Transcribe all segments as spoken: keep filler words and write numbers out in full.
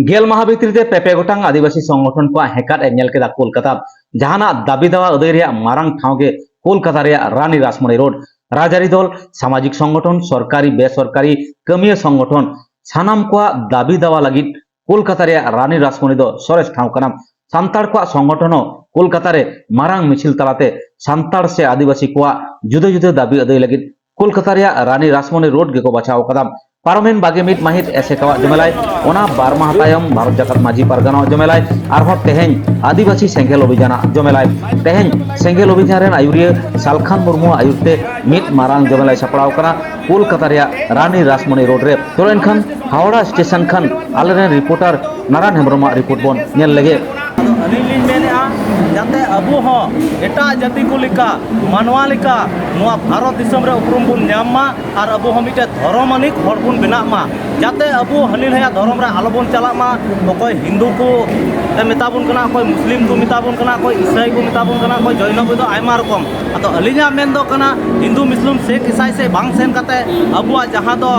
ᱜᱮᱞ ᱢᱟᱦᱟ ᱵᱷᱤᱛᱨᱤ ᱛᱮ ᱯᱮ ᱯᱮ ᱜᱚᱴᱟᱝ ᱟᱹᱫᱤᱵᱟᱹᱥᱤ ᱥᱚᱝᱜᱚᱴᱷᱚᱱ ᱠᱚᱣᱟᱜ ᱦᱮᱠᱟᱛ ᱮ ᱧᱮᱞ ᱠᱮᱫᱟ ᱠᱳᱞᱠᱟᱛᱟ᱾ ᱡᱟᱦᱟᱱᱟᱜ ᱫᱟᱹᱵᱤ ᱫᱟᱣᱟ ᱟᱹᱫᱟᱹᱭ ᱨᱮᱭᱟᱜ ᱢᱟᱨᱟᱝ ᱴᱷᱟᱶ ᱜᱮ ᱠᱳᱞᱠᱟᱛᱟ ᱨᱮᱭᱟᱜ ᱨᱟᱱᱤ ᱨᱟᱥᱢᱚᱱᱤ ᱨᱳᱰ᱾ ᱨᱟᱡᱽᱟᱹᱨᱤ ᱫᱚᱞ, ᱥᱟᱢᱟᱡᱤᱠ ᱥᱚᱝᱜᱚᱴᱷᱚᱱ, ᱥᱚᱨᱠᱟᱨᱤ ᱵᱮᱥᱚᱨᱠᱟᱨᱤ ᱠᱟᱹᱢᱤᱭᱟᱹ ᱥᱚᱝᱜᱚᱴᱷᱚᱱ, ᱥᱟᱱᱟᱢ ᱠᱚᱣᱟᱜ ᱫᱟᱹᱵᱤ ᱫᱟᱣᱟ ᱞᱟᱹᱜᱤᱫ ᱠᱳᱞᱠᱟᱛᱟ ᱨᱮᱭᱟᱜ ᱨᱟᱱᱤ ᱨᱟᱥᱢᱚᱱᱤ ᱫᱚ ᱥᱚᱨᱮᱥ ᱴᱷᱟᱶ ᱠᱟᱱᱟ᱾ ᱥᱟᱱᱛᱟᱲ ᱠᱚᱣᱟᱜ ᱥᱚᱝᱜᱚᱴᱷᱚᱱ ᱦᱚᱸ ᱠᱳᱞᱠᱟᱛᱟ ᱨᱮ ᱢᱟᱨᱟᱝ ᱢᱤᱪᱷᱤᱞ ᱛᱟᱞᱟᱛᱮ ᱥᱟᱱᱛᱟᱲ ᱥᱮ ᱟᱹᱫᱤᱵᱟᱹᱥᱤ ᱠᱚᱣᱟᱜ ᱡᱩᱫᱟᱹ ᱡᱩᱫᱟᱹ ᱫᱟᱹᱵᱤ ᱟᱹᱫᱟᱹᱭ ᱞᱟᱹᱜᱤᱫ ᱠᱳᱞᱠᱟᱛᱟ ᱨᱮᱭᱟᱜ ᱨᱟᱱᱤ ᱨᱟᱥᱢᱚᱱᱤ ᱨᱳᱰ ᱜᱮᱠᱚ ᱵᱟᱪᱷᱟᱣ ᱟᱠᱟᱫᱟ᱾ ᱯᱟᱨᱚᱢᱮᱱ ᱵᱟᱜᱮ ᱢᱤᱫ ᱢᱟᱹᱦᱤᱛ ᱮᱥᱮᱠᱟᱣᱟᱜ ᱡᱚᱢᱮᱞᱟᱭ, ᱚᱱᱟ ᱵᱟᱨ ᱢᱟᱦᱟ ᱛᱟᱭᱚᱢ ᱵᱷᱟᱨᱚᱛ ᱡᱟᱠᱟᱛ ᱢᱟᱹᱡᱷᱤ ᱯᱟᱨᱜᱟᱱᱟᱣᱟᱜ ᱡᱚᱢᱮᱞᱟᱭ, ᱟᱨᱦᱚᱸ ᱛᱮᱦᱮᱧ ᱟᱹᱫᱤᱵᱟᱹᱥᱤ ᱥᱮᱸᱜᱮᱞ ᱚᱵᱷᱤᱡᱟᱱᱟᱜ ᱡᱚᱢᱮᱞᱟᱭ᱾ ᱛᱮᱦᱮᱧ ᱥᱮᱸᱜᱮᱞ ᱚᱵᱷᱤᱡᱟᱱ ᱨᱮᱱ ᱟᱹᱭᱩᱨᱤᱭᱟᱹ ᱥᱟᱞᱠᱷᱟᱱ ᱢᱩᱨᱢᱩᱣᱟᱜ ᱟᱹᱭᱩᱨ ᱛᱮ ᱢᱤᱫ ᱢᱟᱨᱟᱝ ᱡᱚᱢᱮᱞᱟᱭ ᱥᱟᱯᱲᱟᱣ ᱠᱟᱱᱟ ᱠᱳᱞᱠᱟᱛᱟ ᱨᱮᱭᱟᱜ ᱨᱟᱱᱤ ᱨᱟᱥᱢᱚᱱᱤ ᱨᱳᱰ ᱨᱮ᱾ ᱛᱚ ᱮᱱᱠᱷᱟᱱ ᱦᱟᱣᱲᱟ ᱥᱴᱮᱥᱚᱱ ᱠᱷᱚᱱ ᱟᱞᱮᱨᱮᱱ ᱨᱤᱯᱳᱨᱴᱟᱨ ᱱᱟᱨᱟᱭᱚᱱ ᱦᱮᱢᱵᱨᱚᱢᱟᱜ ᱨᱤᱯᱳᱨᱴ ᱵᱚᱱ ᱧᱮᱞ ᱞᱮᱜᱮ᱾ ᱟᱫᱚ ᱟᱹᱞᱤᱧ ᱞᱤᱧ ᱢᱮᱱᱮᱫᱼᱟ, ᱡᱟᱛᱮ ᱟᱵᱚ ᱦᱚᱸ ᱮᱴᱟᱜ ᱡᱟᱹᱛᱤ ᱠᱚ ᱞᱮᱠᱟ, ᱢᱟᱱᱣᱟ ᱞᱮᱠᱟ ᱱᱚᱣᱟ ᱵᱷᱟᱨᱚᱛ ᱫᱤᱥᱚᱢ ᱨᱮ ᱩᱯᱨᱩᱢ ᱵᱚᱱ ᱧᱟᱢ ᱢᱟ ᱟᱨ ᱟᱵᱚ ᱦᱚᱸ ᱢᱤᱫᱴᱮᱱ ᱫᱷᱚᱨᱚᱢ ᱟᱹᱱᱤᱡ ᱦᱚᱲ ᱵᱚᱱ ᱵᱮᱱᱟᱜ ᱢᱟ᱾ ᱡᱟᱛᱮ ᱟᱵᱚ ᱦᱟᱹᱱᱤ ᱱᱟᱹᱭᱟᱜ ᱫᱷᱚᱨᱚᱢ ᱨᱮ ᱟᱞᱚ ᱵᱚᱱ ᱪᱟᱞᱟᱜ ᱢᱟ᱾ ᱚᱠᱚᱭ ᱦᱤᱱᱫᱩ ᱠᱚ ᱮ ᱢᱮᱛᱟ ᱵᱚᱱ ᱠᱟᱱᱟ, ᱚᱠᱚᱭ ᱢᱩᱥᱞᱤᱢ ᱠᱚ ᱢᱮᱛᱟ ᱵᱚᱱ ᱠᱟᱱᱟ, ᱚᱠᱚᱭ ᱤᱥᱟᱹᱭ ᱠᱚ ᱢᱮᱛᱟ ᱵᱚᱱ ᱠᱟᱱᱟ, ᱚᱠᱚᱭ ᱡᱚᱭᱱᱚ ᱠᱚ ᱫᱚ ᱟᱭᱢᱟ ᱨᱚᱠᱚᱢ᱾ ᱟᱫᱚ ᱟᱹᱞᱤᱧᱟᱜ ᱢᱮᱱ ᱫᱚ ᱠᱟᱱᱟ, ᱦᱤᱱᱫᱩ ᱢᱩᱥᱞᱤᱢ ᱥᱤᱠᱷ ᱤᱥᱟᱭ ᱥᱮᱫ ᱵᱟᱝ ᱥᱮᱱ ᱠᱟᱛᱮ ᱟᱵᱚᱣᱟᱜ ᱡᱟᱦᱟᱸ ᱫᱚ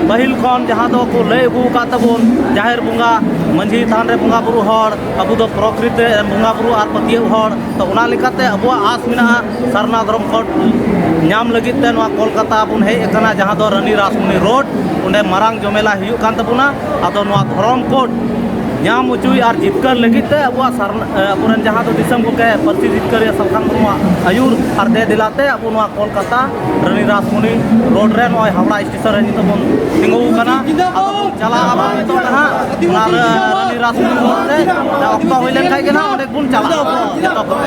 ᱯᱟᱹᱦᱤᱞ ᱠᱷᱚᱱ ᱡᱟᱦᱟᱸ ᱫᱚ ᱠᱚ ᱞᱟᱹᱭ ᱟᱹᱜᱩ ᱟᱠᱟᱫ ᱛᱟᱵᱚᱱ, ᱡᱟᱦᱮᱨ ᱵᱚᱸᱜᱟ, ᱢᱟᱹᱡᱷᱤ ᱛᱷᱟᱱ ᱨᱮ ᱵᱚᱸᱜᱟ ᱵᱩᱨᱩ ᱦᱚᱲ, ᱟᱵᱚ ᱫᱚ ᱯᱨᱚᱠᱨᱤᱛᱤ ᱨᱮ ᱵᱚᱸᱜᱟ ᱵᱩᱨᱩ ᱟᱨ ᱯᱟᱹᱛᱭᱟᱹᱣ ᱦᱚᱲ᱾ ᱛᱚ ᱚᱱᱟ ᱞᱮᱠᱟᱛᱮ ᱟᱵᱚᱣᱟᱜ ᱟᱥ ᱢᱮᱱᱟᱜᱼᱟ, ᱥᱟᱨᱱᱟ ᱫᱷᱚᱨᱚᱢ ᱠᱳᱰ ᱧᱟᱢ ᱞᱟᱹᱜᱤᱫ ᱛᱮ ᱱᱚᱣᱟ ᱠᱳᱞᱠᱟᱛᱟ ᱵᱚᱱ ᱦᱮᱡ ᱟᱠᱟᱱᱟ, ᱡᱟᱦᱟᱸ ᱫᱚ ᱨᱟᱱᱤ ᱨᱟᱥᱢᱚᱱᱤ ᱨᱳᱰ, ᱚᱸᱰᱮ ᱢᱟᱨᱟᱝ ᱡᱚᱢᱮᱞᱟ ᱦᱩᱭᱩᱜ ᱠᱟᱱ ᱛᱟᱵᱚᱱᱟ᱾ ᱟᱫᱚ ᱱᱚᱣᱟ ᱫᱷᱚᱨᱚᱢ ᱠᱳᱰ ᱧᱟᱢ ᱦᱚᱪᱚᱭ ᱟᱨ ᱡᱤᱛᱠᱟᱹᱨ ᱞᱟᱹᱜᱤᱫ ᱛᱮ ᱟᱵᱚᱣᱟᱜ ᱥᱟᱨᱱᱟ, ᱮ, ᱟᱵᱚᱨᱮᱱ ᱡᱟᱦᱟᱸ ᱫᱚ ᱫᱤᱥᱚᱢ ᱜᱚᱢᱠᱮ ᱯᱟᱹᱨᱥᱤ ᱡᱤᱛᱠᱟᱹᱨᱤᱭᱟᱹ ᱥᱟᱞᱠᱷᱟᱱ ᱢᱩᱨᱢᱩᱣᱟᱜ ᱟᱹᱭᱩᱨ ᱟᱨ ᱫᱮ ᱫᱮᱞᱟ ᱛᱮ ᱟᱵᱚ ᱱᱚᱣᱟ ᱠᱳᱞᱠᱟᱛᱟ ᱨᱟᱱᱤ ᱨᱟᱥᱢᱚᱱᱤ ᱨᱳᱰ ᱨᱮ ᱱᱚᱜᱼᱚᱭ ᱦᱟᱣᱲᱟ ᱥᱴᱮᱥᱚᱱ ᱨᱮ ᱱᱤᱛᱚᱜ ᱵᱚᱱ ᱛᱤᱸᱜᱩ ᱟᱠᱟᱱᱟ᱾ ᱟᱫᱚ ᱵᱚᱱ ᱪᱟᱞᱟᱜᱼᱟ ᱵᱚᱱ ᱱᱤᱛᱚᱜ ᱫᱚ ᱦᱟᱸᱜ ᱚᱱᱟ ᱨᱟᱱᱤ ᱨᱟᱥᱢᱚᱱᱤ ᱨᱳᱰ ᱨᱮ ᱚᱠᱛᱚ ᱦᱩᱭ ᱞᱮᱱ ᱠᱷᱟᱡ ᱜᱮ ᱱᱟᱦᱟᱜ ᱚᱸᱰᱮ ᱵᱚᱱ ᱪᱟᱞᱟᱜᱼᱟ ᱡᱚᱛᱚ ᱠᱚᱛᱮ᱾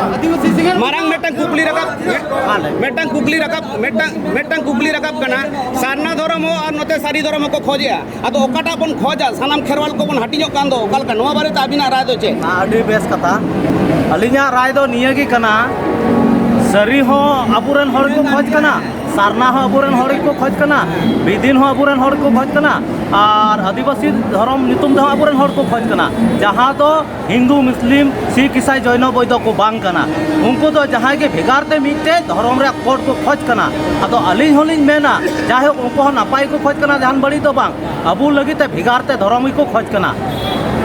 ᱢᱟᱨᱟᱝ ᱢᱤᱫᱴᱟᱝ ᱠᱩᱠᱞᱤ ᱨᱟᱠᱟᱵ, ᱢᱟ ᱞᱟᱹᱭ ᱢᱮ᱾ ᱢᱤᱫᱴᱟᱝ ᱠᱩᱠᱞᱤ ᱨᱟᱠᱟᱵ, ᱢᱤᱫᱴᱟᱝ, ᱢᱤᱫᱴᱟᱝ ᱠᱩᱠᱞᱤ ᱨᱟᱠᱟᱵ ᱠᱟᱱᱟ, ᱥᱟᱨᱱᱟ ᱫᱷᱚᱨᱚᱢ ᱦᱚᱸ ᱟᱨ ᱱᱚᱛᱮ ᱥᱟᱹᱨᱤ ᱫᱷᱚᱨᱚᱢ ᱦᱚᱸᱠᱚ ᱠᱷᱚᱡᱮᱜᱼᱟ᱾ ᱟᱫᱚ ᱚᱠᱟᱴᱟᱜ ᱵᱚᱱ ᱠᱷᱚᱡᱟ? ᱥᱟᱱᱟᱢ ᱠᱷᱮᱨᱣᱟᱞ ᱠᱚᱵᱚᱱ ᱦᱟᱹᱴᱤᱧᱚᱜ ᱠᱟᱱ ᱫᱚ, ᱚᱠᱟ ᱞᱮᱠᱟ? ᱱᱚᱣᱟ ᱵᱟᱨᱮᱛᱮ ᱟᱹᱵᱤᱱᱟᱜ ᱨᱟᱭ ᱫᱚ ᱪᱮᱫ? ᱟᱹᱰᱤ ᱵᱮᱥ ᱠᱟᱛᱷᱟ᱾ ᱟᱹᱞᱤᱧᱟᱜ ᱨᱟᱭ ᱫᱚ ᱱᱤᱭᱟᱹ ᱜᱮ ᱠᱟᱱᱟ, ᱥᱟᱹᱨᱤ ᱦᱚᱸ ᱟᱵᱚᱨᱮᱱ ᱦᱚᱲ ᱠᱚ ᱠᱷᱚᱡᱽ ᱠᱟᱱᱟ, ᱥᱟᱨᱱᱟ ᱦᱚᱸ ᱟᱵᱚᱨᱮᱱ ᱦᱚᱲ ᱜᱮᱠᱚ ᱠᱷᱚᱡᱽ ᱠᱟᱱᱟ, ᱵᱤᱫᱤᱱ ᱦᱚᱸ ᱟᱵᱚᱨᱮᱱ ᱦᱚᱲ ᱠᱚ ᱠᱷᱚᱡᱽ ᱠᱟᱱᱟ, ᱟᱨ ᱟᱹᱫᱤᱵᱟᱹᱥᱤ ᱫᱷᱚᱨᱚᱢ ᱧᱩᱛᱩᱢ ᱛᱮᱦᱚᱸ ᱟᱵᱚᱨᱮᱱ ᱦᱚᱲ ᱠᱚ ᱠᱷᱚᱡᱽ ᱠᱟᱱᱟ, ᱡᱟᱦᱟᱸ ᱫᱚ ᱦᱤᱱᱫᱩ, ᱢᱩᱥᱞᱤᱢ, ᱥᱤᱠᱷ, ᱤᱥᱟᱭ, ᱡᱚᱭᱱᱚ, ᱵᱳᱭᱫᱚ ᱠᱚ ᱵᱟᱝ ᱠᱟᱱᱟ᱾ ᱩᱱᱠᱩ ᱫᱚ ᱡᱟᱦᱟᱸᱭ ᱜᱮ ᱵᱷᱮᱜᱟᱨ ᱛᱮ ᱢᱤᱫᱴᱮᱡ ᱫᱷᱚᱨᱚᱢ ᱨᱮᱭᱟᱜ ᱠᱳᱰ ᱠᱚ ᱠᱷᱚᱡᱽ ᱠᱟᱱᱟ᱾ ᱟᱫᱚ ᱟᱹᱞᱤᱧ ᱦᱚᱸᱞᱤᱧ ᱢᱮᱱᱟ, ᱡᱟᱭᱦᱳᱠ, ᱩᱱᱠᱩ ᱦᱚᱸ ᱱᱟᱯᱟᱭ ᱠᱚ ᱠᱷᱚᱡᱽ ᱠᱟᱱᱟ, ᱡᱟᱦᱟᱱ ᱵᱟᱹᱲᱤᱡ ᱫᱚ ᱵᱟᱝ᱾ ᱟᱵᱚ ᱞᱟᱹᱜᱤᱫ ᱛᱮ ᱵᱷᱮᱜᱟᱨ ᱛᱮ ᱫᱷᱚᱨᱚᱢ ᱜᱮᱠᱚ ᱠᱷᱚᱡᱽ ᱠᱟᱱᱟ᱾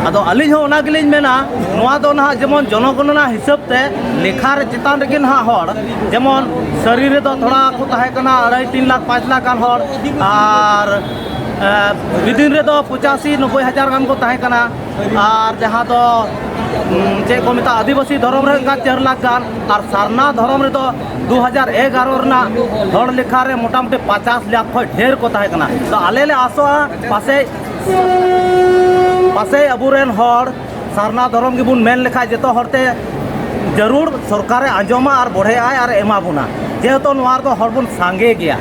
ᱟᱫᱚ ᱟᱹᱞᱤᱧ ᱦᱚᱸ ᱚᱱᱟ ᱜᱮᱞᱤᱧ ᱢᱮᱱᱟ, ᱱᱚᱣᱟ ᱫᱚ ᱱᱟᱦᱟᱜ ᱡᱮᱢᱚᱱ ᱡᱚᱱᱚᱜᱚᱱᱚᱱᱟ ᱦᱤᱥᱟᱹᱵ ᱛᱮ ᱞᱮᱠᱷᱟ ᱨᱮ ᱪᱮᱛᱟᱱ ᱨᱮᱜᱮ ᱱᱟᱦᱟᱜ ᱦᱚᱲ, ᱡᱮᱢᱚᱱ ᱥᱟᱹᱨᱤ ᱨᱮᱫᱚ ᱛᱷᱚᱲᱟ ᱠᱚ ᱛᱟᱦᱮᱸ ᱠᱟᱱᱟ ᱟᱲᱟᱭ ᱛᱤᱱ ᱞᱟᱠᱷ ᱯᱟᱸᱪ ᱞᱟᱠᱷ ᱜᱟᱱ ᱦᱚᱲ, ᱟᱨ ᱮ, ᱵᱤᱫᱤᱱ ᱨᱮᱫᱚ ᱯᱚᱸᱪᱟᱥᱤ ᱱᱚᱵᱵᱳᱭ ᱦᱟᱡᱟᱨ ᱜᱟᱱ ᱠᱚ ᱛᱟᱦᱮᱸ ᱠᱟᱱᱟ᱾ ᱟᱨ ᱡᱟᱦᱟᱸ ᱫᱚ, ᱩᱢ, ᱪᱮᱫ ᱠᱚ ᱢᱮᱛᱟᱜᱼᱟ, ᱟᱹᱫᱤᱵᱟᱹᱥᱤ ᱫᱷᱚᱨᱚᱢ ᱨᱮ ᱚᱱᱠᱟ ᱪᱟᱨ ᱞᱟᱠᱷ ᱜᱟᱱ, ᱟᱨ ᱥᱟᱨᱱᱟ ᱫᱷᱚᱨᱚᱢ ᱨᱮᱫᱚ ᱫᱩ ᱦᱟᱡᱟᱨ ᱮᱜᱟᱨᱚ ᱨᱮᱱᱟᱜ ᱦᱚᱲ ᱞᱮᱠᱷᱟ ᱨᱮ ᱢᱚᱴᱟᱢᱩᱴᱤ ᱯᱚᱸᱪᱟᱥ ᱞᱟᱠᱷ ᱠᱷᱚᱱ ᱰᱷᱮᱨ ᱠᱚ ᱛᱟᱦᱮᱸ ᱠᱟᱱᱟ᱾ ᱛᱚ ᱟᱞᱮ ᱞᱮ ᱟᱥᱚᱜᱼᱟ, ᱯᱟᱥᱮᱡ, ᱯᱟᱥᱮᱡ ᱟᱵᱚᱨᱮᱱ ᱦᱚᱲ ᱥᱟᱨᱱᱟ ᱫᱷᱚᱨᱚᱢ ᱜᱮᱵᱚᱱ ᱢᱮᱱ ᱞᱮᱠᱷᱟᱡ ᱡᱚᱛᱚ ᱦᱚᱲᱛᱮ ᱡᱟᱹᱨᱩᱲ ᱥᱚᱨᱠᱟᱨᱮ ᱟᱸᱡᱚᱢᱟ ᱟᱨ ᱵᱚᱲᱦᱮᱜᱼᱟᱭ ᱟᱨ ᱮᱢᱟ ᱵᱚᱱᱟ, ᱡᱮᱦᱮᱛᱩ ᱱᱚᱣᱟ ᱨᱮᱫᱚ ᱦᱚᱲ ᱵᱚᱱ ᱥᱟᱸᱜᱮ ᱜᱮᱭᱟ᱾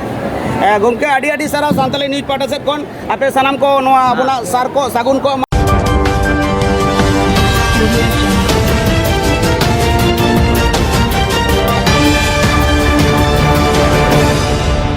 ᱮ, ᱜᱚᱢᱠᱮ, ᱟᱹᱰᱤ ᱟᱹᱰᱤ ᱥᱟᱨᱦᱟᱣ ᱥᱟᱱᱛᱟᱞᱤ ᱱᱤᱭᱩᱡᱽ ᱯᱟᱦᱴᱟ ᱥᱮᱫ ᱠᱷᱚᱱ ᱟᱯᱮ ᱥᱟᱱᱟᱢ ᱠᱚ ᱱᱚᱣᱟ ᱟᱵᱚᱱᱟᱜ ᱥᱟᱨ ᱠᱚ ᱥᱟᱹᱜᱩᱱ ᱠᱚ ᱮᱢᱟ᱾